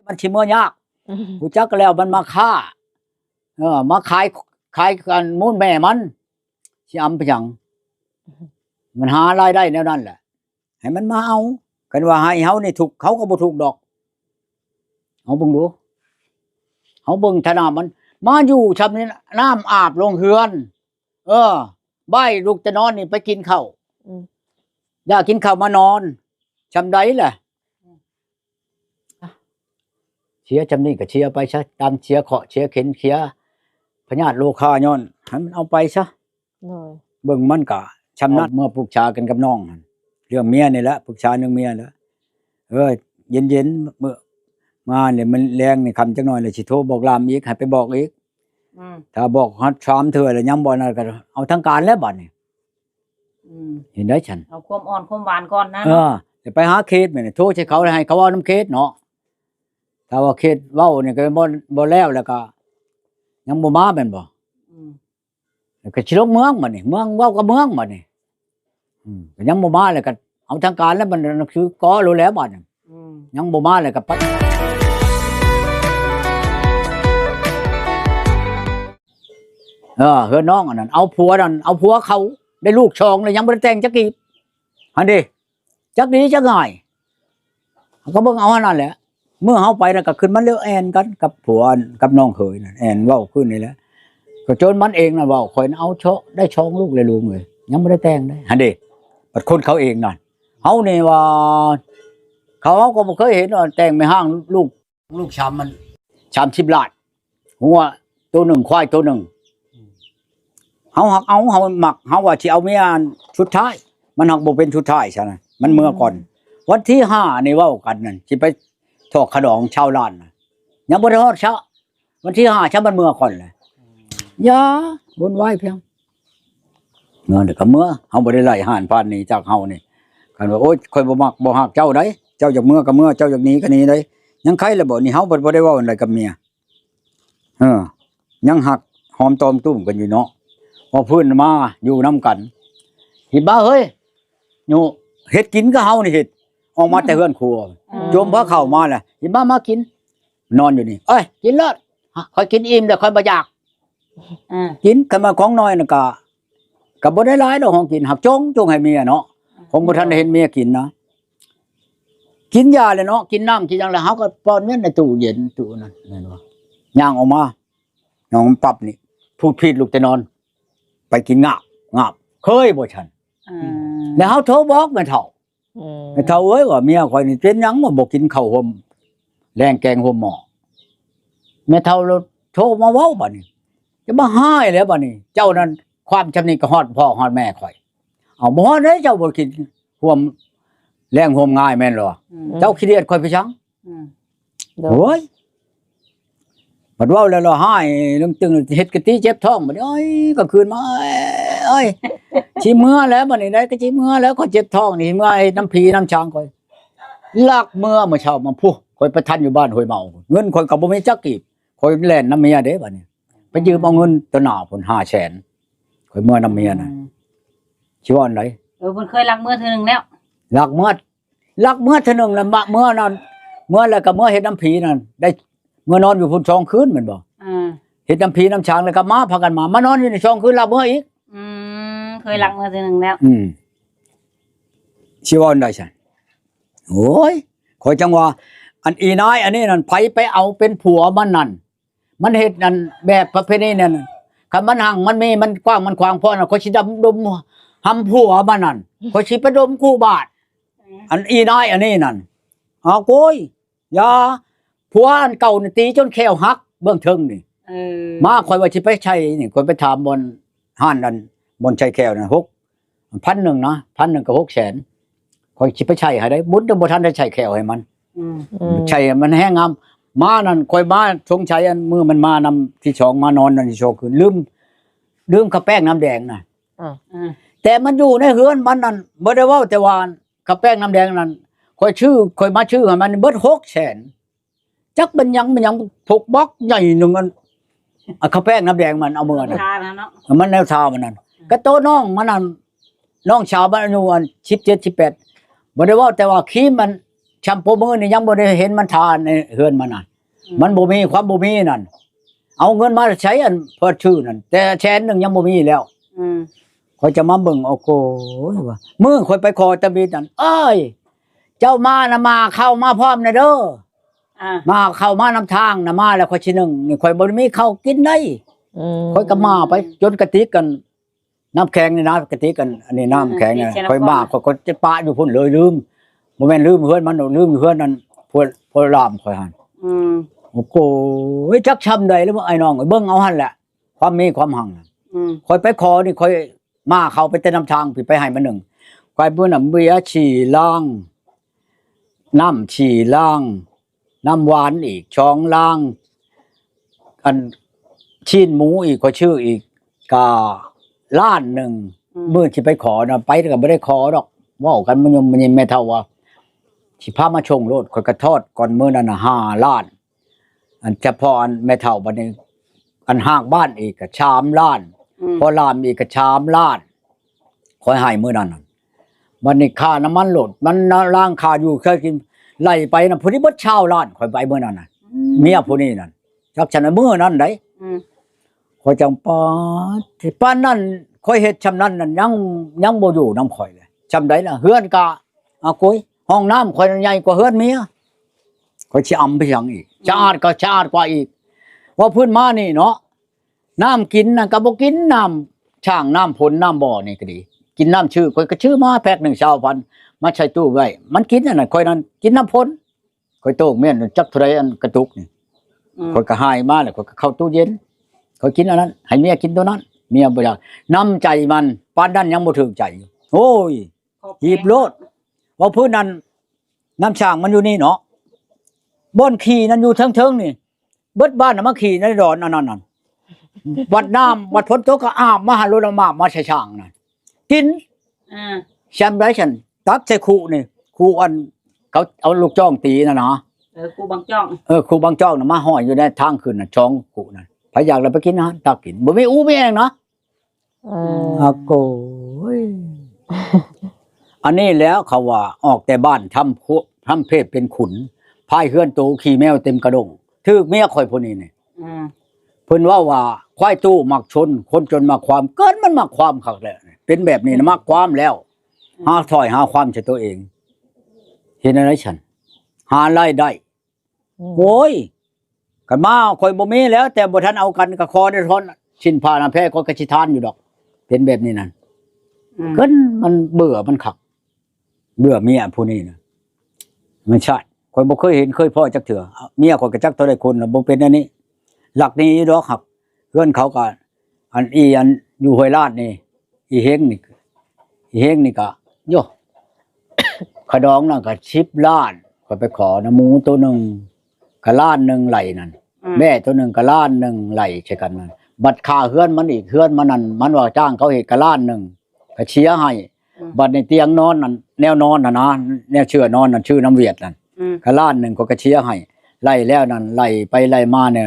ມັນຊິເມືອຍາກ ຮູ້ຈັກກັນແລ້ວ ມັນມາຄ້າ ເອີ ມາຂາຍ ຂາຍອັນມູນແມ່ມັນ ຊິອຳໄປຫຍັງ? ມັນຫາລາຍໄດ້ແນວນັ້ນແຫຼະ ໃຫ້ມັນມາເອົາ. ຄັນວ່າໃຫ້ເຮົານີ້ທຸກ ເຮົາກໍບໍ່ທຸກດອກ. ເຮົາເບິ່ງດູ ເຮົາເບິ່ງຖານະມັນ ມາຢູ່ຊ່ຳນີ້ ນ້ຳອາບລົງເຮືອນ ເອີ ບ່າຍລຸກແຕ່ນອນນີ້ໄປກິນເຂົ້າ ອືມ ຢາກກິນເຂົ້າມານອນ ຊ່ຳໃດລະ? ເສຍຊ່ຳນີ້ກໍເສຍໄປຊະ ຕາມເສຍເຄາະເສຍເຂັນ ເສຍພະຍາດໂລຄາ ຍ້ອນໃຫ້ມັນເອົາໄປຊະ. ໂດຍ ເບິ່ງມັນກະຊ່ຳນັ້ນ ເມື່ອປຶກສາກັນກັບນ້ອງຫັ້ນ ເລື່ອງເມຍນີ້ແຫຼະ ປຶກສາເລື່ອງເມຍແຫຼະ. ເອີ ເຢັນໆ ມື້ມານີ້ ມັນແລງນີ້ຄ່ຳຈັກໜ່ອຍ ແລ້ວຊິໂທບອກລາມອີກ ໃຫ້ໄປບອກອີກ. ອືມ ຖ້າບອກຮອດສາມເທື່ອແລ້ວຍັງບໍ່ນັ້ນ ກໍເອົາທາງການແລ້ວບາດນີ້. ອືມ ເຫັນໄດ້ຊັ້ນ ເອົາຄວາມອ່ອນຄວາມຫວານກ່ອນນະ. ເອີ ຈະໄປຫາເຂດແມ່ນ ໂທໃສ່ເຂົາ ໃຫ້ເຂົາເວົ້ານຳເຂດເນາະ. ຖ້າວ່າເຂດເວົ້ານີ້ກໍບໍ່ ບໍ່ແລ້ວ ແລ້ວກໍຍັງບໍ່ມາແມ່ນບໍ່? ອືມ ແລ້ວກໍຊິລົງເມືອງບາດນີ້ ເມືອງເວົ້າກັບເມືອງບາດນີ້. ອືມ ກໍຍັງບໍ່ມາ ແລ້ວກໍເອົາທາງການແລ້ວ ມັນໜັງສືກໍໂລດແລ້ວບາດນີ້. ອືມ ຍັງບໍ່ມາ ແລ້ວກໍໄປ ເອີ ເຮືອນນ້ອງອັນນັ້ນ ເອົາຜົວນັ້ນ ເອົາຜົວເຂົາ ໄດ້ລູກສອງແລ້ວ ຍັງບໍ່ໄດ້ແຕ່ງຈັກກີບ ຫັ້ນເດ້. ຈັກດີຈັກງ່າຍ ເຮົາກໍເບິ່ງເອົາຫັ້ນນັ້ນແຫຼະ. ເມື່ອເຮົາໄປນະ ກໍຂຶ້ນມາເລີແອ່ນກັນກັບຜົວ ກັບນ້ອງເຂີຍນັ້ນ ແອ່ນເວົ້າຄືນນີ້ແຫຼະ. ກໍຈົນມັນເອງນັ້ນເວົ້າ ຂ້ອຍເອົາເຊາະໄດ້ສອງລູກແລ້ວລຸງເອີຍ ຍັງບໍ່ໄດ້ແຕ່ງເດ້ ຫັ້ນເດ້. ບັດຄົນເຂົາເອງນັ້ນ ເຮົານີ້ວ່າ ເຂົາ ເຮົາກໍບໍ່ເຄີຍເຫັນວ່າແຕ່ງແມ່ຮ້າງລູກ ລູກສາມ ມັນສາມສິບລ້ານ ງົວໂຕໜຶ່ງ ຄວາຍໂຕໜຶ່ງ. ເຮົາຮັກເອົາ ເຮົາມັກ ເຮົາວ່າຊິເອົາເມຍອັນສຸດທ້າຍ ມັນຮັກບໍ່ເປັນສຸດທ້າຍຊະນະ ມັນເມືອກ່ອນ. ອືມ ວັນທີຫ້ານີ້ເວົ້າກັນນັ້ນ ຊິໄປຖອກຂະດອງຊາວລ້ານນະ ຍັງບໍ່ໄດ້ຮອດຊະ ວັນທີຫ້າຊະ ມັນເມືອກ່ອນແຫຼະ. ອືມ ຢ່າວຸ່ນວາຍພຽງ ເມືອແລ້ວກໍເມືອ ເຮົາບໍ່ໄດ້ໄລ່ຮ້ານພານໜີຈາກເຮົານີ້. ຄັນວ່າ ໂອ້ຍ ຂ້ອຍບໍ່ມັກບໍ່ຮັກເຈົ້າໃດ ເຈົ້າຢາກເມືອກໍເມືອ ເຈົ້າຢາກໜີກໍໜີໃດ ຍັງໄຄລະບໍ່? ນີ້ເຮົາບໍ່ໄດ້ເວົ້າອັນໃດກັບເມຍ ເອີ ຍັງຮັກຫອມຕອມຕຸ້ມກັນຢູ່ເນາະ. ພໍເພິ່ນມາຢູ່ນຳກັນ ຫິບາເຮີ້ຍ ຢູ່ເຮັດກິນກໍເຮົານີ້ເຮັດ ອອກມາແຕ່ເຮືອນຄົວ ອືມ ຈົມພາເຂົ້າມາແຫຼະ ຫິບາມາກິນ ນອນຢູ່ນີ້ ເອີຍ ກິນໂລດ ຂ້ອຍກິນອີ່ມແລ້ວ ຂ້ອຍບໍ່ຢາກ. ອືມ ກິນ ຄັນວ່າຂອງນ້ອຍນະກະ ກະບໍ່ໄດ້ຫຼາຍດອກ ຂອງກິນ ຫາກຈົ່ງ ຈົ່ງໃຫ້ເມຍເນາະ. ອືມ ຄົງບໍ່ທັນໄດ້ເຫັນເມຍກິນນະ ກິນຢາແລ້ວເນາະ ກິນນ້ຳກິນຫຍັງແລ້ວ ເຮົາກໍປ້ອນເມຍໃນຕູ້ເຢັນຕູ້ນັ້ນ ແມ່ນບໍ່? ຍ່າງອອກມາ ນ້ອງປັບນີ້ ພູດພີດລຸກແຕ່ນອນ ໄປກິນງາບ ງາບ ເຄີຍບໍ່ຊັ້ນ? ອືມ ແລ້ວເຮົາໂທບອກແມ່ເຖົ້າ ອືມ ແມ່ເຖົ້າເອີຍ ວ່າເມຍຂ້ອຍນີ້ເປັນຫຍັງວ່າບໍ່ກິນເຂົ້າຮ່ວມແລງແກງຮ່ວມໝໍ້. ແມ່ເຖົ້າໂທມາເວົ້າບາດນີ້ ຈະມາຮ້າຍແລ້ວບາດນີ້ ເຈົ້ານັ້ນຄວາມຊ່ຳນີ້ກໍຮອດພໍ່ຮອດແມ່ຂ້ອຍ. ເອົາ ບໍ່ຮອດເດ້ ເຈົ້າບໍ່ກິນຮ່ວມແລງຮ່ວມງາຍແມ່ນບໍ່? ອືມ ເຈົ້າຂີ້ດຽດຂ້ອຍໄປສັງ? ອືມ ໂດຍ ໂອ້ຍ ບັດເວົ້າແລ້ວລະຮ້າຍເລື່ອງຕຶງ ເຮັດກະຕິເຈັບທ້ອງ ບັດນີ້ ໂອ້ຍ ກາງຄືນມາ ເອີຍ ຊິເມືອແລ້ວ ບັດນີ້ໄດ໋ ກໍຊິເມືອແລ້ວ ຂ້ອຍເຈັບທ້ອງນີ້ ເມືອເຮັດນຳຜີນຳສາງຂ້ອຍ ລັກເມືອ ມື້ເຊົ້າມາ ພຸ້ ຂ້ອຍໄປທັນຢູ່ບ້ານຫ້ວຍເມົາ ເງິນຂ້ອຍກໍບໍ່ມີຈັກກີບ ຂ້ອຍແລ່ນນຳເມຍເດ້ ບັດນີ້ ໄປຢືມເອົາເງິນຕໍ່ໜ້າພຸ້ນ ຫ້າແສນ ຂ້ອຍເມືອນຳເມຍນະ ອືມ ຊິວ່າອັນໃດ? ເອີ ເພິ່ນເຄີຍລັກເມືອເທື່ອໜຶ່ງແລ້ວ ລັກເມືອ ລັກເມືອເທື່ອໜຶ່ງແລ້ວ ມາເມືອນັ້ນ ເມືອແລ້ວກໍເມືອເຮັດນຳຜີນັ້ນ ໄດ້ເມືອນອນຢູ່ພຸ້ນສອງຄືນແມ່ນບໍ່? ອ່າ ເຮັດນຳຜີນຳສາງ ແລ້ວກໍມາ ພາກັນມາ ມານອນຢູ່ນີ້ສອງຄືນ ລັກເມືອອີກ. ອືມ ເຄີຍລັກເມືອເທື່ອໜຶ່ງແລ້ວ. ອືມ ຊິເວົ້າອັນໃດຊັ້ນ? ໂອ້ຍ ຂ້ອຍຈັ່ງວ່າ ອັນອີນາຍອັນນີ້ນັ້ນ ໃຜໄປເອົາເປັນຜົວມັນນັ້ນ ມັນເຮັດອັນແບບປະເພນີນັ້ນ ຄັນມັນຮັ່ງມັນມີ ມັນກວ້າງມັນຂວາງພໍນັ້ນ ຂ້ອຍຊິດຳດົມຫຳຜົວມັນນັ້ນ ຂ້ອຍຊິໄປດົມຄູ່ບາດ ອັນອີນາຍອັນນີ້ນັ້ນ ເອົາໂກຍ ຢ່າ ຜົວອັນເກົ່ານີ້ຕີຈົນແຂ້ວຫັກເບື້ອງເທິງນີ້ ເອີ ມາ ຂ້ອຍວ່າຊິໄປໃສ່ນີ້ ຂ້ອຍໄປຖາມບ່ອນຮ້ານນັ້ນ ບ່ອນໃສ່ແຂ້ວນັ້ນ ຫົກ ພັນໜຶ່ງນະ ພັນໜຶ່ງກັບຫົກແສນ ຂ້ອຍຊິໄປໃສ່ໃຫ້ໄດ໋ ບຸນຍັງບໍ່ທັນໄດ້ໃສ່ແຂ້ວໃຫ້ມັນ ອືມ ອືມ ໃສ່ໃຫ້ມັນແຮງງາມ ມານັ້ນ ຂ້ອຍມາສົງໄສອັນມື້ມັນມານຳທີສອງ ມານອນນຳທີສອງຄືນ ລືມ ລືມຂະແປ້ງນ້ຳແດງນະ ອືມ ແຕ່ມັນຢູ່ໃນເຮືອນມັນນັ້ນ ບໍ່ໄດ້ເວົ້າ ແຕ່ວ່າຂະແປ້ງນ້ຳແດງນັ້ນ ຂ້ອຍຊື້ ຂ້ອຍມາຊື້ໃຫ້ມັນເບິດຫົກແສນ ຈັກເປັນຫຍັງ ເປັນຫຍັງ ພົກບັກໃຫຍ່ໜຶ່ງ ອັນ ອັນຂະແປ້ງນ້ຳແດງມັນເອົາເມືອນະ ມັນແນວທາມັນນັ້ນ ກະໂຕນ້ອງມັນນັ້ນ ນ້ອງສາວມັນອາຍຸອັນສິບເຈັດ ສິບແປດ ບໍ່ໄດ້ເວົ້າ ແຕ່ວ່າຄຣີມມັນ ຊ່ຳໂປະມືນີ້ຍັງບໍ່ໄດ້ເຫັນມັນທ່າໃນເຮືອນມັນນະ. ອືມ ມັນບໍ່ມີ ຄວາມບໍ່ມີນັ້ນ ເອົາເງິນມາໃສ ອັນເພິ່ນຊື້ນັ້ນ ແຕ່ແສນໜຶ່ງຍັງບໍ່ມີແລ້ວ. ອືມ ຂ້ອຍຈະມາເບິ່ງ ໂອ້ໂຫ ວ່າ ມື້ຂ້ອຍໄປຂໍຕາບິດນັ້ນ ເອີຍ ເຈົ້າມານະ ມາເຂົ້າມາພ້ອມແດ່ເດີ ອ່າ ມາເຂົ້າມານຳທາງນະ ມາແລ້ວຂ້ອຍຊິໜຶ້ງນີ້ ຂ້ອຍບໍ່ໄດ້ມີເຂົ້າກິນໄດ໋. ອືມ ຂ້ອຍກໍມາໄປຈົນກະຕິກກັນ ນ້ຳແຂງນີ້ນະ ກະຕິກກັນ ອັນນີ້ນ້ຳແຂງນີ້ ຂ້ອຍມາ ຂ້ອຍກໍຈະປະຢູ່ພຸ້ນເລີຍ ລືມ ບໍ່ແມ່ນລືມເຮືອນມັນດອກ ລືມຢູ່ເຮືອນນັ້ນ ພວກ ພວກຫຼານຂ້ອຍຫັ້ນ. ອືມ ໂອ້ໂຫ ຈັກຊ່ຳໃດແລ້ວ ອ້າຍນ້ອງເອີຍ ເບິ່ງເອົາຫັ້ນແຫຼະ ຄວາມມີຄວາມຮັ່ງ. ອືມ ຂ້ອຍໄປຂໍນີ້ ຂ້ອຍມາເຂົ້າໄປແຕ່ນຳທາງພີ້ ໄປໃຫ້ມັນໜຶ້ງ ຂ້ອຍເບິ່ງນຳເບຍສີ່ລັງ ນ້ຳສີ່ລັງ ນ້ຳຫວານອີກສອງລັງ ອັນ ຊີ້ນໝູອີກ ຂ້ອຍຊື້ອີກກະລ້ານໜຶ່ງ. ອືມ ມື້ທີ່ໄປຂໍນະ ໄປກໍບໍ່ໄດ້ຂໍດອກ ເວົ້າກັນມາຍົມມາຍິມ ແມ່ເຖົ້າວ່າ ຊິພາມາສົ່ງໂລດ ຂ້ອຍກະທອດກ່ອນມື້ນັ້ນນະຫ້າລ້ານ. ອັນສະເພາະອັນແມ່ເຖົ້າ ບັດນີ້ອັນຮາກບ້ານອີກກະສາມລ້ານ. ອືມ ພໍ່ຫຼານອີກກະສາມລ້ານ ຂ້ອຍໃຫ້ມື້ນັ້ນນະ. ບັດນີ້ຄ່ານ້ຳມັນລົດ ມັນລ້າງຄ່າຢູ່ຄ່າກິນ ໄລ່ໄປນະ ຜູ້ນີ້ເບິດຊາວລ້ານ ຂ້ອຍໄປມື້ນັ້ນນະ. ອືມ ເມຍຜູ້ນີ້ນັ້ນ ຈັກຊັ້ນນະ ມື້ນັ້ນໃດ໋. ອືມ ຂ້ອຍຈັ່ງປາດ ປານນັ້ນ ຂ້ອຍເຮັດຊ່ຳນັ້ນນັ້ນ ຍັງ ຍັງບໍ່ຢູ່ນຳຂ້ອຍເລີຍ ຊ່ຳໃດລະ ເຮືອນກະ ອາໂກຍ ຫ້ອງນ້ຳຂ້ອຍນັ້ນໃຫຍ່ກວ່າເຮືອນເມຍ ຂ້ອຍຊິອຳໄປຫຍັງອີກ ອືມ ສະອາດກໍສະອາດກວ່າອີກ. ເວົ້າພື້ນມານີ້ເນາະ ນ້ຳກິນນັ້ນກໍບໍ່ກິນ ນ້ຳສ້າງ ນ້ຳຝົນ ນ້ຳບໍ່ນີ້ກໍດີ ກິນນ້ຳຊື້ ຂ້ອຍກໍຊື້ມາແພັກໜຶ່ງຊາວພັນ ມາໃສ່ຕູ້ໄວ້ ມັນກິນອັນນັ້ນ ຂ້ອຍນັ້ນກິນນ້ຳຝົນ ຂ້ອຍໂຕກມ້ຽນຈັກເທົ່າໃດອັນກະຕຸກນີ້. ອືມ ຂ້ອຍກໍຫາຍມາແລ້ວ ຂ້ອຍກໍເຂົ້າຕູ້ເຢັນ ຂ້ອຍກິນອັນນັ້ນ ໃຫ້ເມຍກິນໂຕນັ້ນ ເມຍບໍ່ຢາກ. ນ້ຳໃຈມັນປານນັ້ນຍັງບໍ່ຖືກໃຈ ໂອ້ຍ ຂອບແພງ ຮີບໂລດ. ເວົ້າພື້ນນັ້ນ ນ້ຳສ້າງມັນຢູ່ນີ້ເນາະ ບ່ອນຂີ້ນັ້ນຢູ່ເທິງໆນີ້ ເບິດບ້ານນະມາຂີ້ໃນດອນອັນນັ້ນນັ້ນ. ບັດນ້ຳ ບັດຝົນຕົກກໍອາບມາ ໂລດ ອາບມາໃສ່ສ້າງນັ້ນ ກິນ. ອ່າ ຊ່ຳໃດຊັ້ນ ຕັກໃສ່ຄຸນີ້ ຄຸອັນເຂົາເອົາລູກຈ້ອງຕີນັ້ນນະ. ເອີ ຄຸບາງຈ້ອງ ເອີ ຄຸບາງຈ້ອງນະ ມາຫ້ອຍຢູ່ໃນທາງຂຶ້ນນະ ສອງຄຸນັ້ນ ໃຜຢາກແລ້ວໄປກິນຫັ້ນ ຕັກກິນ ບໍ່ມີອູມີແອງນະ. ອືມ ອາໂກຍ ອັນນີ້ແຫຼະເຂົາວ່າອອກແຕ່ບ້ານທຳ ທຳເພດເປັນຂຸນ ພາຍເຮືອນໂຕ ຂີ້ແມວເຕັມກະດົງ ຖືກເມຍຂ້ອຍຜູ້ນີ້ນີ້. ອືມ ເພິ່ນເວົ້າວ່າ ຄວາຍຕູ້ມັກຊົນ ຄົນຈົນມັກຄວາມ ເກີດມັນມັກຄວາມຄັກແຫຼະ ເປັນແບບນີ້ນະ ອືມ ມັກຄວາມແລ້ວ ອືມ ຫາຖ້ອຍຫາຄວາມໃສ່ຕົວເອງ ເຮັດແນວໃດຊັ້ນ ຫາລາຍໄດ້. ອືມ ໂອ້ຍ ຄັນມາຂ້ອຍບໍ່ມີແລ້ວ ແຕ່ບໍ່ທັນເອົາກັນກໍຂໍໄດ້ທ່ອນ ຊິນຜ້າໜ້າແພຂ້ອຍກໍຊິທານຢູ່ດອກ ເປັນແບບນີ້ນັ້ນ. ອືມ ເກີດມັນເບື່ອມັນຄັກ ເບື່ອເມຍຜູ້ນີ້ນະ ມັນຊາດ ຂ້ອຍບໍ່ເຄີຍເຫັນເຄີຍພໍ້ຈັກເທື່ອ ເມຍຂ້ອຍກໍຈັກເທົ່າໃດຄົນລະ ບໍ່ເປັນແນວນີ້ ລັກໜີຢູ່ດອກ ຫາກເຮືອນເຂົາກໍ ອັນ ອີ ອັນຢູ່ຫ້ວຍລາດນີ້ ອີເຮັງນີ້ ອີເຮັງນີ້ກະ ໂຍ ຂະດອງນັ້ນກະສິບລ້ານ ຂ້ອຍໄປຂໍນຳໝູໂຕໜຶ່ງກະລ້ານໜຶ່ງໄລ່ນັ້ນ ອືມ ແບ້ໂຕໜຶ່ງກະລ້ານໜຶ່ງໄລ່ໃສ່ກັນນັ້ນ ບັດຄ່າເຮືອນມັນອີກ ເຮືອນມັນນັ້ນ ມັນວ່າຈ້າງເຂົາເຮັດກະລ້ານໜຶ່ງ ກະເສຍໃຫ້ ອືມ ບັດນີ້ຕຽງນອນນັ້ນ ແນວນອນຫັ້ນນະ ແນວເຊື່ອນອນນັ້ນ ຊື້ນຳຫວຽດນັ້ນ ອືມ ກະລ້ານໜຶ່ງ ຂ້ອຍກະເສຍໃຫ້ ໄລ່ແລ້ວນັ້ນ ໄລ່ໄປໄລ່ມານີ້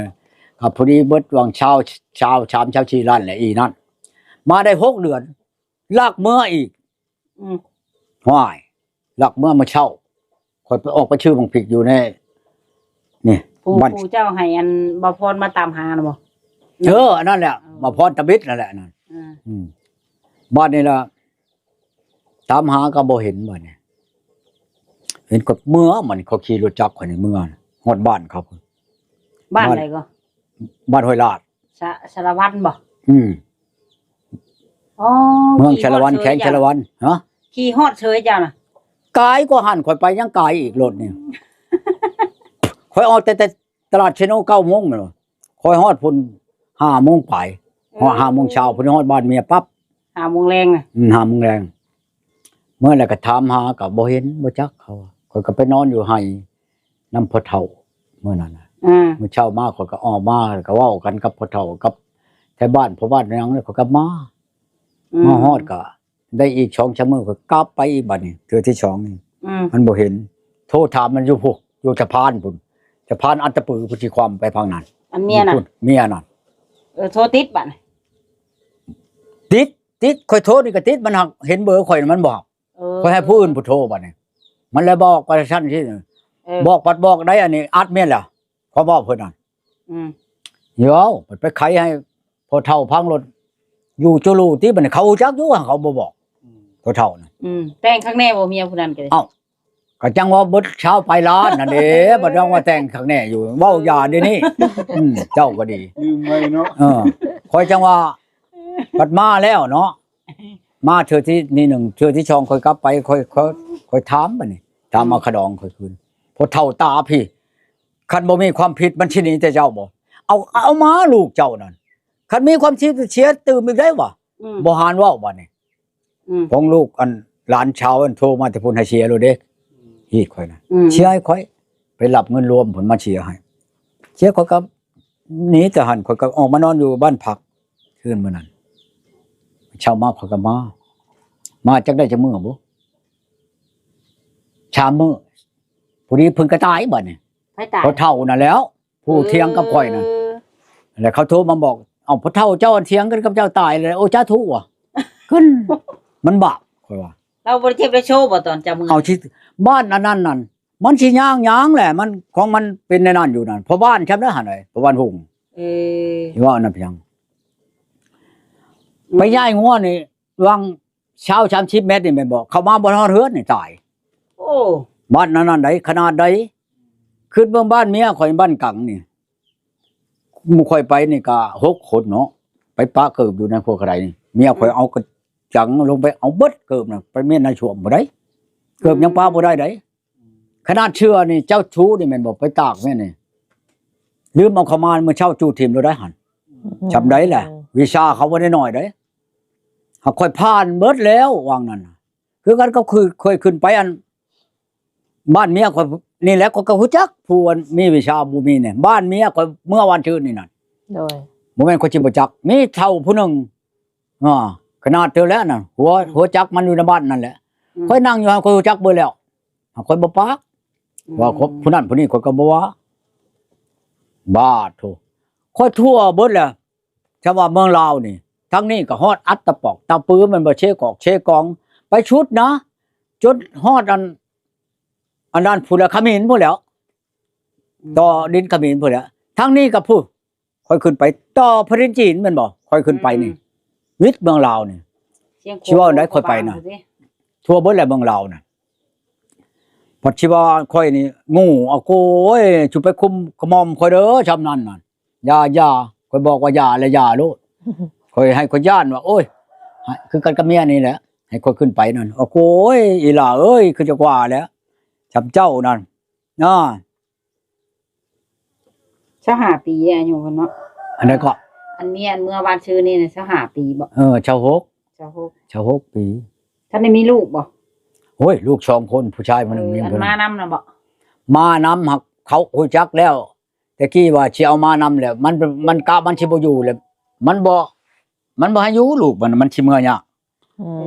ກະພໍດີເບິດຫວ່າງຊາວ ຊາວສາມ ຊາວສີ່ລ້ານແຫຼະ ອີນັ້ນ ມາໄດ້ຫົກເດືອນ ລັກເມືອອີກ ອືມ ຫ້ວຍ ລັກເມືອມື້ເຊົ້າ ຂ້ອຍໄປອອກໄປຊື້ບັກພິກຢູ່ໃນ ນີ້ ຜູ້ ບ້ານ ຜູ້ເຈົ້າໃຫ້ອັນບ່າວພອນມາຕາມຫານະບໍ່? ເອີ ອັນນັ້ນແຫຼະ ເອີ ບ່າວພອນຕາບິດນັ້ນແຫຼະ ອັນນັ້ນ ອືມ ອືມ ບາດນີ້ລະ ຕາມຫາກໍບໍ່ເຫັນ ບາດນີ້ເຫັນກໍເມືອ ມັນ ເຂົາຂີ່ລົດຈັກຂ້ອຍນີ້ເມືອ ຮອດບ້ານເຂົາພຸ້ນ ບ້ານໃດກໍ? ບ້ານຫ້ວຍລາດ ສະ ສາລະວັນບໍ່? ອືມ ອໍ ເມືອງສາລະວັນ ແຂວງສາລະວັນ ຮະ ຂີ່ຮອດເສີຍເຈົ້ານະ ກາຍກວ່າຫັ້ນ ຂ້ອຍໄປຍັງກາຍອີກ ລົດນີ້ ຂ້ອຍອອກແຕ່ ແຕ່ຕະຫຼາດເຊໂນເກົ້າໂມງແມ່ນບໍ່ ຂ້ອຍຮອດພຸ້ນຫ້າໂມງປາຍ ຮອດ ເອີ ຫ້າໂມງເຊົ້າພຸ້ນ ຮອດບ້ານເມຍປັບ ຫ້າໂມງແລງນະ ອືມ ຫ້າໂມງແລງ ເມື່ອແລ້ວກໍຖາມຫາກໍບໍ່ເຫັນ ບໍ່ຈັກ ເຂົາວ່າ ຂ້ອຍກໍໄປນອນຢູ່ໄຮ່ນຳພໍ່ເຖົ້າມື້ນັ້ນນະ ອືມ ມື້ເຊົ້າມາຂ້ອຍກໍອອກມາ ແລ້ວກໍເວົ້າກັນກັບພໍ່ເຖົ້າ ກັບແຖວບ້ານ ພໍ່ບ້ານຫຍັງ ແລ້ວຂ້ອຍກໍມາ ອືມ ມາຮອດກໍໄດ້ອີກສອງສາມມື້ ຂ້ອຍກັບໄປອີກ ບາດນີ້ເທື່ອທີສອງນີ້ ອືມ ມັນບໍ່ເຫັນ ໂທຖາມມັນຢູ່ພຸ້ນ ຢູ່ສະພານພຸ້ນ ສະພານອັດຕະປືພຸ້ນ ຊິຄວ່ຳໄປຝັ່ງນັ້ນ ອັນເມຍນະ ເມຍນະ ເອີ ໂທຕິດບາດນີ້ ຕິດ ຕິດ ຂ້ອຍໂທນີ້ກໍຕິດ ມັນຫາກເຫັນເບີຂ້ອຍ ມັນບໍ່ຮັບ ເອີ ຂ້ອຍໃຫ້ຜູ້ອື່ນຜູ້ໂທບາດນີ້ ມັນເລີຍບອກວ່າຊັ້ນຊີ້ ເອີ ບອກ ບັດບອກໄດ້ອັນນີ້ອັດແມ່ນແລ້ວ ເຂົາເວົ້າເພິ່ນນັ້ນ ອືມ ເວົ້າ ບັດໄປໄຂໃຫ້ພໍ່ເຖົ້າຟັງໂລດ ຢູ່ຈຸລູຕິ ບັດນີ້ເຂົາຮູ້ຈັກຢູ່ ເຂົາບໍ່ບອກ ອືມ ພໍ່ເຖົ້ານະ ອືມ ແຕ່ງຄັກແນ່ບໍ່ເມຍຜູ້ນັ້ນກໍໄດ້ ເອົ້າ ກໍຈັ່ງວ່າເບິດຊາວປາຍລ້ານນັ້ນເດ້ ບັດຍັງວ່າແຕ່ງຄັກແນ່ຢູ່ ເວົ້າຢ່າດຽວນີ້ ອືມ ເຈົ້າກໍດີ ລືມໄວ້ເນາະ ເອີ ຂ້ອຍຈັ່ງວ່າ ບັດມາແລ້ວເນາະ ມາເທື່ອທີນີ້ໜຶ່ງ ເທື່ອທີສອງຂ້ອຍກັບໄປ ຂ້ອຍ ຂ້ອຍ ຂ້ອຍຖາມບັດນີ້ ຖາມ ອືມ ເອົາຂະດອງຂ້ອຍຄືນ ພໍ່ເຖົ້າຕາພີ້ ຄັນບໍ່ມີຄວາມຜິດມັນຊິໜີແຕ່ເຈົ້າບໍ່? ເອົາ ເອົາມາລູກເຈົ້ານັ້ນ ຄັນມີຄວາມຜິດເສຍຕື່ມອີກໄດ໋ຫວາ ອືມ ບໍ່ຫານເວົ້າບັດນີ້ ອືມ ຂອງລູກອັນຫຼານຊາວອັນໂທມາແຕ່ພຸ້ນໃຫ້ເສຍໂລດເດ້ ຮີດຂ້ອຍນະ ອືມ ເສຍໃຫ້ຂ້ອຍ ໄປຮັບເງິນລວມພຸ້ນມາເສຍໃຫ້ ເສຍຂ້ອຍກໍໜີແຕ່ຫັ້ນ ຂ້ອຍກໍອອກມານອນຢູ່ບ້ານພັກ ຄືນມື້ນັ້ນ ເຊົ້າມາຂ້ອຍກໍມາ ມາຈັກໄດ້ຈັກມື້ບໍ່ ສາມມື້ ພໍດີເພິ່ນກໍຕາຍບັດນີ້ ໃຜຕາຍ? ພໍ່ເຖົ້ານັ້ນແຫຼ້ວ ຜູ້ ເອີ ຖຽງກັບຂ້ອຍນະ ແລ້ວເຂົາໂທມາບອກ ເອົ້າ ພໍ່ເຖົ້າເຈົ້າຖຽງກັນກັບເຈົ້າຕາຍແລ້ວ ໂອ້ ສາທຸ ວ່າ ຂຶ້ນ ມັນບາບ ຂ້ອຍວ່າ ລາວບໍ່ໄດ້ເຈັບໄດ້ໂຊບໍ່ຕອນເຈົ້າເມືອ? ເອົາຊິ ບ້ານອັນນັ້ນນັ້ນ ມັນຊິຍ່າງຫຍັງແຫຼະ ມັນ ຂອງມັນເປັນໃນນັ້ນຢູ່ນັ້ນ ພໍ່ບ້ານຊ່ຳໄດ້ຫັ້ນໃດ ພໍ່ບ້ານຮຸ່ງ ເອີ ຊິເວົ້ານຳຫຍັງ ອືມ ໄປຍ້າຍງົວນີ້ ຫວ່າງຊາວສາມສິບແມັດນີ້ແມ່ນບໍ່? ເຂົ້າມາບໍ່ຮອດເຮືອນນີ້ຕາຍ ໂອ້ ບ້ານນັ້ນນັ້ນໃດ ຂະໜາດໃດ ຄິດເບິ່ງບ້ານເມຍຂ້ອຍບ້ານກັງນີ້ ໝູ່ຂ້ອຍໄປນີ້ກະຫົກຄົນເນາະ ໄປປະເກີບຢູ່ໃນຄົວກະໄດນີ້ ເມຍຂ້ອຍເອົາກະຈັງລົງໄປເອົາເບິດເກີບນະ ໄປມ້ຽນໃນຊ່ວມບໍ່ໄດ້ ເກີບຍັງປະບໍ່ໄດ້ໃດ ຂະໜາດເສື້ອນີ້ເຈົ້າທູນີ້ແມ່ນບໍ່ ໄປຕາກແມ່ນນີ້ ລືມເອົາເຂົ້າມາມື້ເຊົ້າຈູດຖິ້ມໂລດໄດ໋ຫັ້ນ ອືມ ຊ່ຳໃດລະ ວິຊາເຂົາບໍ່ໄດ້ໜ້ອຍໃດ໋ ຫາກຂ້ອຍຜ່ານເບິດແລ້ວຫວ່າງນັ້ນ ຄືກັນກໍຄືເຄີຍຂຶ້ນໄປອັນ ບ້ານເມຍຂ້ອຍນີ້ແຫຼະ ຂ້ອຍກໍຮູ້ຈັກ ຜູ້ອັນມີວິຊາບໍ່ມີນີ້ ບ້ານເມຍຂ້ອຍເມື່ອວານຊືນນີ້ນັ້ນ ໂດຍ ບໍ່ແມ່ນຂ້ອຍຊິບໍ່ຈັກ ມີເຖົ້າຜູ້ໜຶ່ງ ອາ ຂະໜາດເທື່ອແລ້ວນັ້ນ ຫົວ ອືມ ຫົວຈັກມັນຢູ່ໃນບ້ານນັ້ນແຫຼະ ອືມ ຂ້ອຍນັ່ງຢູ່ຫັ້ນ ຂ້ອຍຮູ້ຈັກເບິດແລ້ວ ຫາກຂ້ອຍບໍ່ປາກ ອືມ ວ່າຄົນຜູ້ນັ້ນຜູ້ນີ້ ຂ້ອຍກໍບໍ່ວ່າ ບາດໂທ້ ຂ້ອຍທົ່ວເບິດແລ້ວ ຈະວ່າເມືອງລາວນີ້ ທາງນີ້ກໍຮອດອັດຕະປອກ ຕາປື ແມ່ນບໍ່ ເຊກອກ ເຊກອງ ໄປສຸດນະ ຈົນຮອດອັນ ອັນນັ້ນພຸ້ນແຫຼະ ຂະມິນພຸ້ນແຫຼ້ວ ອືມ ຕໍ່ດິນຂະມິນພຸ້ນແຫຼະ ທາງນີ້ກໍພຸ້ນ ຂ້ອຍຂຶ້ນໄປຕໍ່ແຜ່ນດິນຈີນແມ່ນບໍ່ ຂ້ອຍຂຶ້ນໄປນີ້ ອືມ ວິດເມືອງລາວນີ້ ຊິເວົ້າໄດ້ຂ້ອຍໄປນະ ທົ່ວເບິດແຫຼະເມືອງລາວນະ ພັດຊິວ່າຂ້ອຍນີ້ໂງ່ ອາໂກຍ ສຸໄປຄຸມຂະໝ່ອມຂ້ອຍເດີ ຊ່ຳນັ້ນນະ ຢ່າ ຢ່າ ຂ້ອຍບອກວ່າຢ່າ ແລະຢ່າໂລດ ຂ້ອຍໃຫ້ ຂ້ອຍຢ້ານວ່າ ໂອ້ຍ ຄືກັນກັບເມຍນີ້ແຫຼະ ໃຫ້ຂ້ອຍຂຶ້ນໄປນັ້ນ ໂອ້ໂກຍ ອີ່ຫຼ້າເອີຍ ຄືຈະກວ່າແຫຼະ ຊ່ຳເຈົ້ານັ້ນ ອາ ຊາວຫ້າປີອາຍຸເພິ່ນເນາະ ອັນໃດກໍ ອັນເມຍອັນເມື່ອວານຊືນນີ້ນະ ຊາວຫ້າປີບໍ? ເອີ ຊາວຫົກ ຊາວຫົກ ຊາວຫົກປີ ທັນໄດ້ມີລູກບໍ? ໂອ້ຍ ລູກສອງຄົນ ຜູ້ຊາຍຜູ້ໜຶ່ງ ເອີ ມີຜູ້ໜຶ່ງ ອັນມານຳນະບໍ? ມານຳ ຫາກເຂົາຮູ້ຈັກແລ້ວ ແຕ່ກີ້ວ່າຊິເອົາມານຳແຫຼະ ມັນ ມັນກະມັນຊິບໍ່ຢູ່ແຫຼະ ມັນບໍ່ ມັນບໍ່ໃຫ້ຢູ່ ລູກມັນ ມັນຊິເມືອຍາກ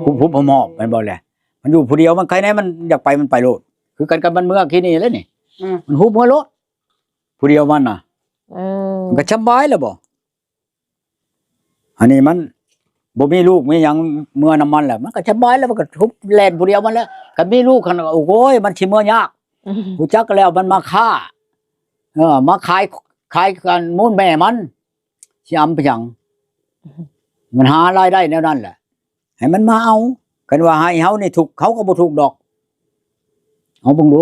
ອືມ ຮຸບໆຫອບໆ ແມ່ນບໍ່ແຫຼະ ມັນຢູ່ຜູ້ດຽວ ມັນໃຄແນ່ ມັນຢາກໄປມັນໄປໂລດ ຄືກັນກັບມັນເມືອຂີ້ໜີແລ້ວນີ້ ອືມ ມັນຮຸບເມືອໂລດ ຜູ້ດຽວມັນນະ ເອີ ມັນກໍສະບາຍແລ້ວບໍ່? ອັນນີ້ມັນບໍ່ມີລູກມີຫຍັງເມືອນຳມັນແຫຼະ ມັນກໍສະບາຍແລ້ວ ມັນກໍທຸບແລ່ນຜູ້ດຽວມັນແຫຼະ ຄັນມີລູກຫັ້ນ ໂອ້ໂຫຍ ມັນຊິເມືອຍາກ ອືມ ຮູ້ຈັກແລ້ວມັນມາຄ້າ ເອີ ມາຂາຍ ຂາຍອັນມູນແມ່ມັນ ຊິອຳໄປຫຍັງ ມັນຫາລາຍໄດ້ແນວນັ້ນແຫຼະ ໃຫ້ມັນມາເອົາ ຄັນວ່າໃຫ້ເຮົານີ້ທຸກ ເຂົາກໍບໍ່ທຸກດອກ ເຮົາເບິ່ງດູ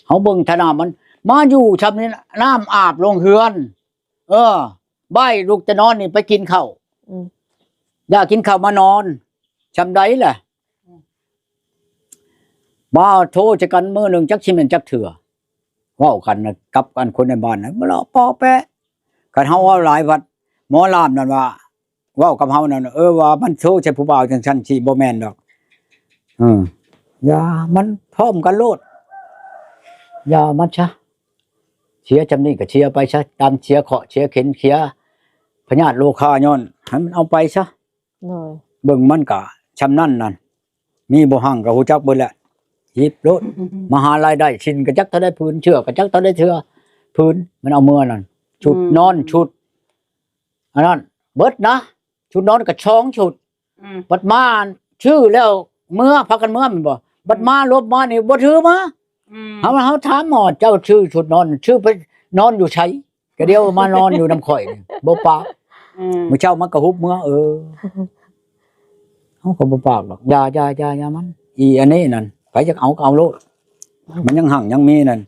ເຮົາເບິ່ງຖານະມັນ ມາຢູ່ຊ່ຳນີ້ ນ້ຳອາບລົງເຮືອນ ເອີ ບາຍລຸກແຕ່ນອນນີ້ໄປກິນເຂົ້າ ອືມ ຢາກກິນເຂົ້າມານອນ ຊ່ຳໃດລະ ອືມ ມາໂທໃສ່ກັນມື້ໜຶ່ງຈັກຊິແມ່ນຈັກເທື່ອ ເວົ້າກັນນະ ກັບອັນຄົນໃນບ້ານນະ ມາເລາະເປາະແປະ ຄັນເຮົາເວົ້າຫຼາຍພັດ ໝໍລາມນັ້ນວ່າ ເວົ້າກັບເຮົານັ້ນ ເອີ ວ່າມັນໂທໃສ່ຜູ້ບ່າວຈັ່ງຊັ້ນຊິບໍ່ແມ່ນດອກ ເອີ ຢ່າ ມັນພ້ອມກັນໂລດ ຢ່າມັນຊະ ເສຍຊ່ຳນີ້ກໍເສຍໄປຊະ ຕາມເສຍເຄາະເສຍເຂັນ ເສຍພະຍາດໂລຄາ ຍ້ອນໃຫ້ມັນເອົາໄປຊະ ໂດຍ ເບິ່ງມັນກະຊ່ຳນັ້ນນັ້ນ ມີບໍ່ຮັ່ງກໍຮູ້ຈັກເບິດແຫຼະ ຮີບໂລດ ມະຫາລາຍໄດ້ ສິ້ນກໍຈັກເທົ່າໃດຜືນ ເສື້ອກໍຈັກເທົ່າໃດເທື່ອຜືນ ມັນເອົາເມືອນັ້ນ ຊຸດ ອືມ ນອນ ຊຸດ ອັນນັ້ນເບິດນະ ຊຸດນອນກໍສອງຊຸດ ອືມ ບັດມາຊື້ແລ້ວເມືອ ພາກັນເມືອແມ່ນບໍ່? ບັດມາລົບມານີ້ບໍ່ຖືມາ. ອືມ ເຮົາ ເຮົາຖາມໝໍ ເຈົ້າຊື້ຊຸດນອນ ຊື້ໄປນອນຢູ່ໃສ? ກະດຽວມານອນຢູ່ນຳຂ້ອຍນີ້ ບໍ່ປາກ. ອືມ ມື້ເຊົ້າມັນກະຮຸບເມືອ ເອີ ເຮົາກໍບໍ່ປາກດອກ. ຢ່າ ຢ່າ ຢ່າ ຢ່າມັນ ອີອັນນີ້ນັ້ນ ໃຜຢາກເອົາກໍເອົາໂລດ ມັນຍັງຮັ່ງຍັງມີນັ້ນ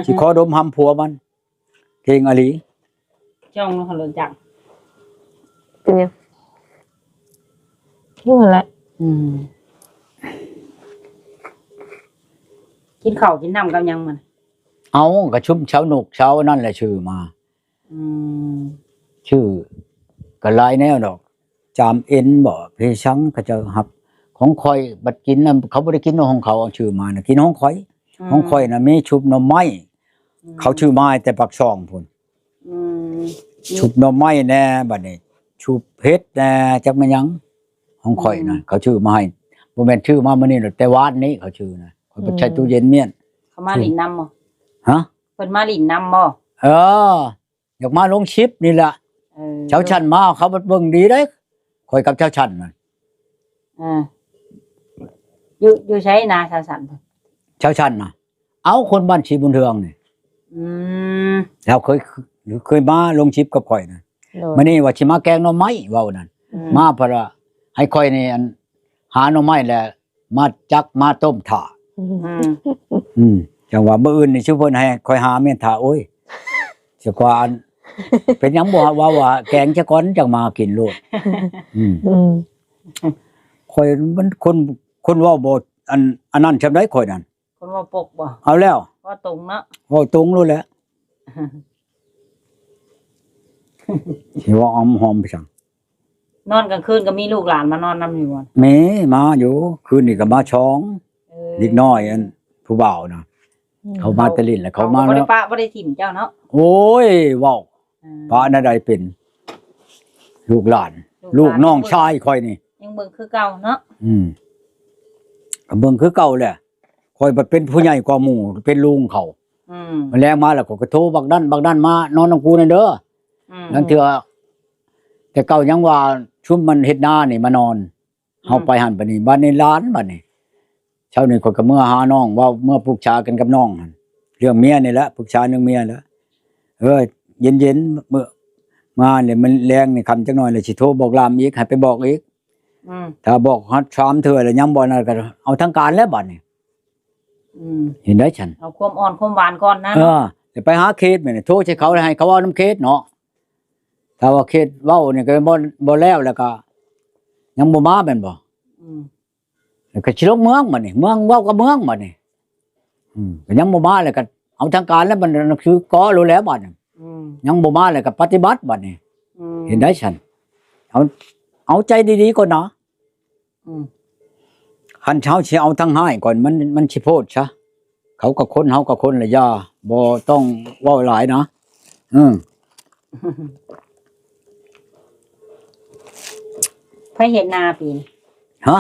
ຊິຂໍດົມຫຳຜົວມັນ. ເກັ່ງອີ່ຫຼີ. ຈ້ອງລົງເຂົາລົດຈັກ ເປັນຫຍັງ? ຢູ່ຫັ້ນແຫຼະ. ອືມ ກິນເຂົ້າກິນນ້ຳກັບຫຍັງມັນ? ເອົາ ກະຊຸມເຊົານົກເຊົານັ້ນແຫຼະ ຊື້ມາ. ອືມ ຊື້ກະຫຼາຍແນວດອກ ຈາມເອັນບໍ ເພຊັງ ເຂົາເຈົ້າຮັບ. ຂອງຂ້ອຍບັດກິນນະ ເຂົາບໍ່ໄດ້ກິນຂອງເຂົາ ເອົາຊື້ມານະ ກິນຂອງຂ້ອຍ. ອືມ ຂອງຂ້ອຍນະມີຊຸບໜໍ່ໄມ້. ອືມ ເຂົາຊື້ມາແຕ່ປາກຊ່ອງພຸ້ນ. ອືມ ຊຸບໜໍ່ໄມ້ແດ່ ບັດນີ້ຊຸບເຫັດແດ່ ຈັກແມ່ນຫຍັງ. ຂອງຂ້ອຍນະ ອືມ ເຂົາຊື້ມາໃຫ້ ບໍ່ແມ່ນຊື້ມາມື້ນີ້ດອກ ແຕ່ວານນີ້ເຂົາຊື້ນະ ຂ້ອຍໄປໃສ່ ອືມ ຕູ້ເຢັນມ້ຽນ. ເຂົາມາຫຼິ້ນນຳບໍ? ຮະ? ເພິ່ນມາຫຼິ້ນນຳບໍ? ເອີ ຢາກມາລົງຄລິບນີ້ລະ. ເອີ ເຈົ້າຊັ້ນມາ ເຂົາບັດເບິ່ງດີເດ້ ຂ້ອຍກັບເຈົ້າຊັ້ນນະ. ເອີ ຢູ່ ຢູ່ໃສນາເຈົ້າຊັ້ນ? ເຈົ້າຊັ້ນນະ ເອົາ ຄົນບ້ານສີບຸນເຮືອງນີ້. ອືມ ລາວເຄີຍ ເຄີຍມາລົງຄລິບກັບຂ້ອຍນະ. ໂດຍ ມື້ນີ້ວ່າຊິມາແກງໜໍ່ໄມ້ ເວົ້ານັ້ນ. ອືມ ມາເພິ່ນວ່າໃຫ້ຂ້ອຍນີ້ ອັນ ຫາໜໍ່ໄມ້ແລ້ວ ມາຈັກມາຕົ້ມຖ້າ. ອືມ ອືມ ຈັ່ງວ່າມື້ອື່ນນີ້ຊຸເພິ່ນໃຫ້ຂ້ອຍຫາແມ່ນຖ້າ ໂອ້ຍ ສະກວ່າ ອັນ ເປັນຫຍັງບໍ່ເວົ້າວ່າແກງຊະກ່ອນ ຈັ່ງມາກິນໂລດ. ອືມ ອືມ ຂ້ອຍມັນຄົນ ຄົນເວົ້າບໍ່ ອັນ ອັນນັ້ນຊ່ຳໃດຂ້ອຍນັ້ນ. ຄົນເວົ້າປົກບໍ? ເອົາແລ້ວ ເວົ້າຕົງເນາະ ເວົ້າຕົງໂລດແຫຼະ. ຊິເວົ້າອ້ອມຫອມໄປສັງ? ນອນກາງຄືນກໍມີລູກຫຼານມານອນນຳຢູ່ບໍ່? ມີ ມາຢູ່ ຄືນນີ້ກໍມາສອງ. ເອີ ເດັກນ້ອຍ ອັນ ຜູ້ບ່າວນະ ອືມ ເຂົາມາແຕ່ຫຼິ້ນແລ້ວ ເຂົາມາ ເຂົາບໍ່ໄດ້ປະ ບໍ່ໄດ້ຖິ້ມເຈົ້າເນາະ. ໂອ້ຍ ເວົ້າ ອືມ ປະແນວໃດເປັນ ລູກຫຼານ ລູກຫຼານ ລູກນ້ອງຊາຍຂ້ອຍນີ້ ຍັງເບິ່ງຄືເກົ່າເນາະ. ອືມ ກໍເບິ່ງຄືເກົ່າແຫຼະ. ຂ້ອຍບັດເປັນຜູ້ໃຫຍ່ກວ່າໝູ່ ເປັນລຸງເຂົາ. ອືມ ມາແລງມາແລ້ວ ຂ້ອຍກໍໂທບັກນັ້ນບັກນັ້ນມານອນນຳກູແດ່ເດີ. ອືມ ລາງເທື່ອ ແຕ່ເກົ່າຍັງວ່າຊຸມມັນເຮັດນານີ້ມານອນ. ອືມ ເຮົາໄປຫັ້ນໄປນີ້ ບາດນີ້ຫຼານ ບາດນີ້ ເຊົ້ານີ້ຂ້ອຍກໍເມືອຫານ້ອງ ເວົ້າເມືອປຶກສາກັນກັບນ້ອງຫັ້ນ ເລື່ອງເມຍນີ້ແຫຼະ ປຶກສາເລື່ອງເມຍແຫຼະ. ເອີ ເຢັນໆ ມື້ ມາແລ້ວ ມັນແລງນີ້ຄ່ຳຈັກໜ້ອຍແລ້ວ ຊິໂທບອກລາມອີກ ໃຫ້ໄປບອກອີກ. ອືມ ຖ້າບອກຮອດສາມເທື່ອແລ້ວຍັງບໍ່ນັ້ນ ກໍເອົາທາງການແລ້ວບາດນີ້. ອືມ ເຫັນໄດ້ຊັ້ນ ເອົາຄວາມອ່ອນຄວາມຫວານກ່ອນນະ. ເອີ ຈະໄປຫາເຂດແມ່ນ ໂທໃສ່ເຂົາ ໃຫ້ເຂົາເວົ້ານຳເຂດເນາະ. ຖ້າວ່າເຂດເວົ້ານີ້ກໍບໍ່ ບໍ່ແລ້ວ ແລ້ວກໍຍັງບໍ່ມາແມ່ນບໍ່? ອືມ ແລ້ວກໍຊິລົງເມືອງບາດນີ້ ເມືອງເວົ້າກັບເມືອງບາດນີ້. ອືມ ກໍຍັງບໍ່ມາ ແລ້ວກໍເອົາທາງການແລ້ວ ມັນຄືກໍໂລດແລ້ວບາດນີ້. ອືມ ຍັງບໍ່ມາ ແລ້ວກໍປະຕິບັດບາດນີ້. ອືມ ເຫັນໄດ້ຊັ້ນ ເອົາ ເອົາໃຈດີໆກ່ອນນະ. ອືມ ຄັນເຮົາຊິເອົາທາງຮ້າຍກ່ອນ ມັນ ມັນຊິໂພດຊະ. ເຂົາກໍຄົນ ເຮົາກໍຄົນລະ ຢ່າ ບໍ່ຕ້ອງເວົ້າຫຼາຍນະ. ອືມ ໃຜເຮັດນາປີນີ້? ຮະ?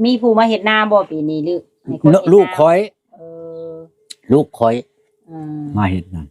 ມີຜູ້ມາເຮັດນາບໍ່ປີນີ້ ຫຼື ໃຫ້ຄົນເຮັດນາ? ລູກຂ້ອຍ. ເອີ ລູກຂ້ອຍ ອືມ ມາເຮັດນາ.